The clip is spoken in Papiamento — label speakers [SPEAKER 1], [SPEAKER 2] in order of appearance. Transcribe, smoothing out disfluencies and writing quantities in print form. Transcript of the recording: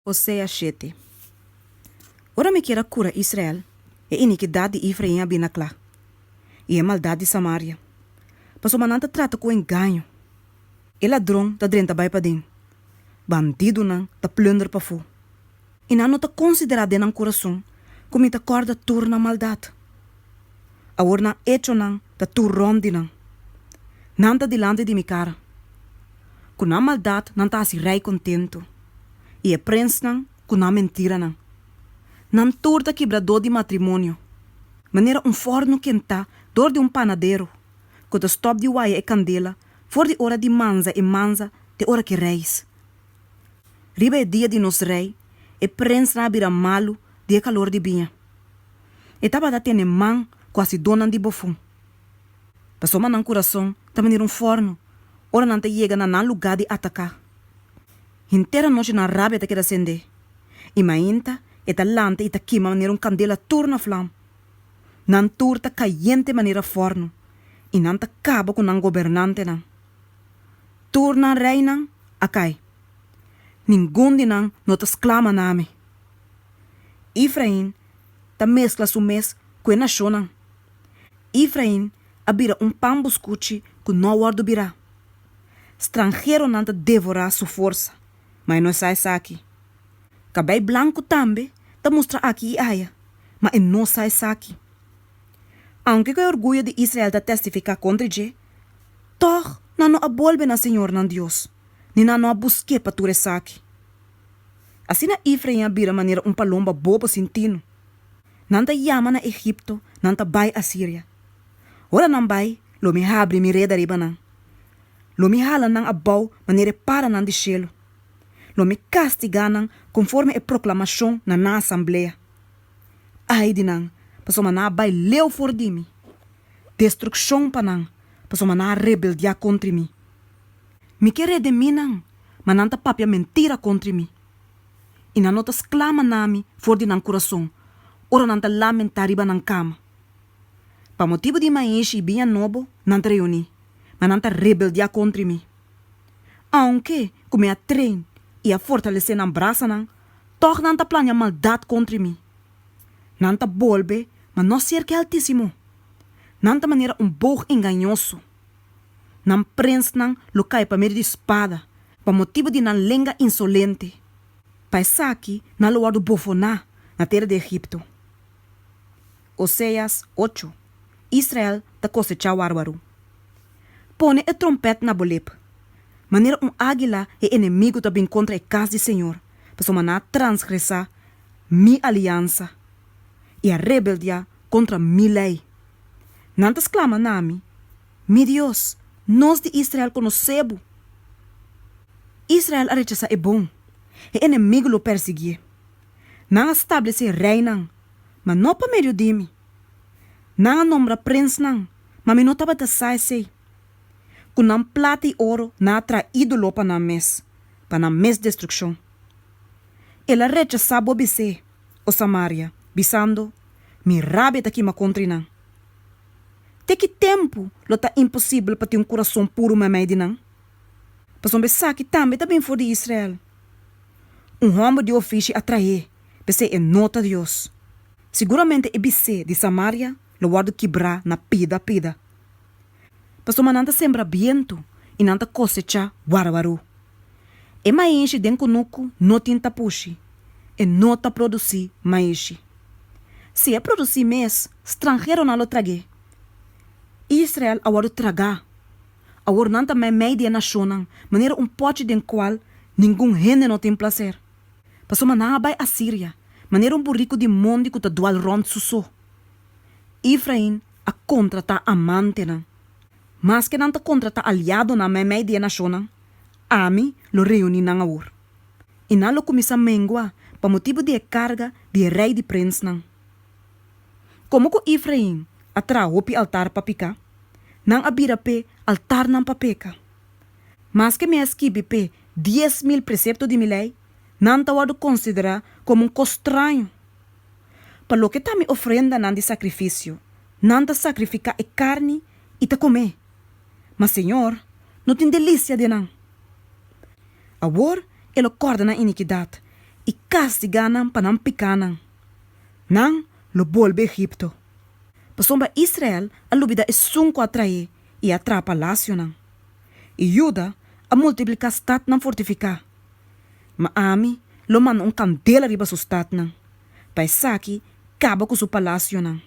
[SPEAKER 1] Oseas shete. Ora mi kier a kura Israel, e inikidat di Efrain a bini na kla, i e maldat di Samaria, pasobra nan ta trata ku engaño. E ladron ta drenta bai paden, bandidunan ta plunder pafó, i nan no ta konsiderá den nan kurason ku mi ta kòrda tur nan maldat. Awor nan echonan ta tur rònt di nan. Nan ta dilanti di mi kara. Ku nan maldat nan ta hasi rei kontentu, i e prensnan ku nan mentiranan. Nan tur ta kibradó di matrimonio, manera un fòrnu kentá dor di un panadero ku ta stòp di waya e kandela for di ora di manza e manza te ora ku e reis. Riba e dia di nos rei, e prensnan a bira malu di e kalor di biña. E tabata tene man ku hasidónan di bofon. Pasobra nan kurason ta manera un fòrnu ora nan ta yega na nan lugá di ataká. Henter anochi nan rabia ta keda sendé, i mainta e ta lanta i ta kima manera un kandela tur na flam. Nan tur ta kayente manera fòrnu, i nan ta kaba ku nan gobernantenan. Tur nan reinan a kai. Ningun di nan no ta sklama na mi. Efrain ta meskla su mes ku e nashonnan. Efrain a bira un pan buskuchi ku no a wòrdu birá. Stranheronan ta devorá su forsa, ma e no sa esaki. Kabei blanku tambe ta mustra aki i aya, ma e no sa esaki. Aunke ku e orguyo di Israel ta testifiká kontra dje, tòg nan no a bolbe na señor nan Dios, ni nan no a busk'é pa tur esaki. Asina Efrain a bira manera un palomba bobo sin tinu. Nan ta yama na Egipto, nan ta bai Asiria. Ora nan bai, lo mi habri mi reda riba nan. Lo mi hala nan abou manera e paranan di shelu. Lo mi kastigá nan konforme e proklamashon na nan asamblea. Ai di nan, pasobra nan a bai leu for di mi! Destrukshon pa nan, pasobra nan a rebeldiá kontri mi! Mi ke redemí nan, ma nan ta papia mentira kontri mi. I nan no ta sklama na mi for di nan kurason ora nan ta lamentá riba nan kama. Pa motibu di maishi i biña nobo nan ta reuní, ma nan ta rebeldiá kontri mi. Aunke ku mi a train i a fortalesé nan brasanan, tòg nan ta plania maldat kontri mi. Nan ta bolbe, ma no serka e Altísimo. Nan ta manera un boog engañoso. Nan prensnan lo kai pa medio di spada, pa motibu di nan lenga insolente. Pa esaki nan lo wòrdu bofoná na tera di Egipto. Oseas ocho, Israel ta kosechá warwaru. Pone e trompèt na bo lep. Manera un águila e enemigu ta bin kontra e kas di señor, pasobra nan a transgresá mi aliansa i a rebeldiá kontra mi lei. Nan ta sklama na mi, Mi Dios, nos di Israel konosé bo! Israel a rechasá e bon, e enemigu lo persiguié. Nan a stablesé reinan, ma no pa medio di mi. Nan a nombra prensnan, ma mi no tabata sa esei. Ku nan plata i oro nan a traha ídolo pa nan mes, pa nan mes destrukshon. El a rechasá bo bis'é, o Samaria, bisando, Mi rabia ta kima kontri nan. Te ki tempu lo ta imposibel pa tin un kurason puru meimei di nan? Pasobra esaki tambe ta bin for di Israel. Un hòmber di ofishi a trah'é, p'esei e no ta Dios. Siguramente e bisé di Samaria lo wòrdu kibrá na pida pida. Pasobra nan ta sembra bientu i nan ta kosechá warwarú. E maishi den kunuku no tin tapushi, e no ta produsí maishi. Si e produsí mes, stranheronan lo trag'é. Israel a wòrdu tragá. Awor nan ta meimei di e nashonnan manera un pòchi den kual ningun hende no tin plaser. Pasobra nan a bai Asiria manera un buriku di mondi ku ta dual rònt su so. Efrain a kontratá amantenan. Maske nan ta kontratá aliadonan meimei di e nashonnan, ami lo reuní nan awor. I nan lo kuminsá mengua pa motibu di e karga di e rei di prensnan. Komo ku Efrain a traha hopi altar pa piká, nan a bira p'e altarnan pa peka. Maske mi a skibi p'e 10,000 presepto di mi lei, nan ta wòrdu konsiderá komo un kos straño. Pa loke ta mi ofrendanan di sakrifisio, nan ta sakrifiká e karni i ta kom'é, ma señor no tin delisia den nan. Awor e lo kòrda nan inikidat. i kastigá nan pa nan pikánan. Nan lo bolbe Egipto. Pasobra Israel a lubidá esun ku a traé i a traha palasionan, i Juda a multipliká statnan fortifiká. Ma ami lo manda un kandela riba su statnan, pa esaki kaba ku su palasionan.